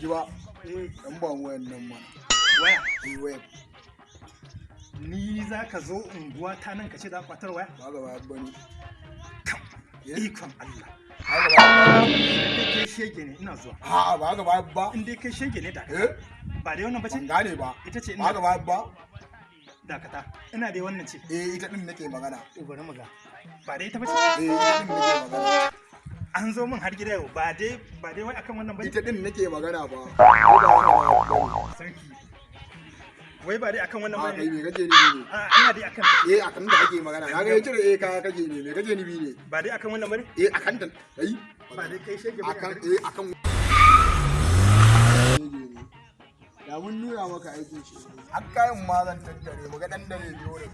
Ji ba? Eh. Dan ba mu wayan nan mana. Waya? Eh, waya. Ni za ka zo unguwa ta nan ka ce za ka kwatar waya? Ba ga ba bane. Eh? Ikon Allah. Ba ga ba bane. In dai kai shege ne, ina zuwa. A'a, ba ga ba ba. In dai kai shege ne, dakata. Eh? Ba dai wannan bace? Ban gane ba. Ita ce. Ba Ina ga ba ba. Dakata. Ina dai wannan ce. Eh, ita din nake magana. To, bari mu ga. Ba dai ita bace? Eh, ita din nake magana. An zo min har gida yau, ba dai wai akan wannan bane? Ita din nake magana ba. Ko ba haka ba bane. Sarki. Wai ba dai akan wannan A kai, bane? Me kake nufi ne? A, ina dai akan ta. Eh, akan da ake magana. Na ga ya cire eh kaya kake ne. Me kake nufi ne? Ba dai akan wannan bane? Eh, akan ta. Ai. Ba dai kai shege bane? Akan a gari? eh, akan shege ne. Da mun nuna maka aikin shi. Har kayan ma zan tattare mu ga dan dare biyo da.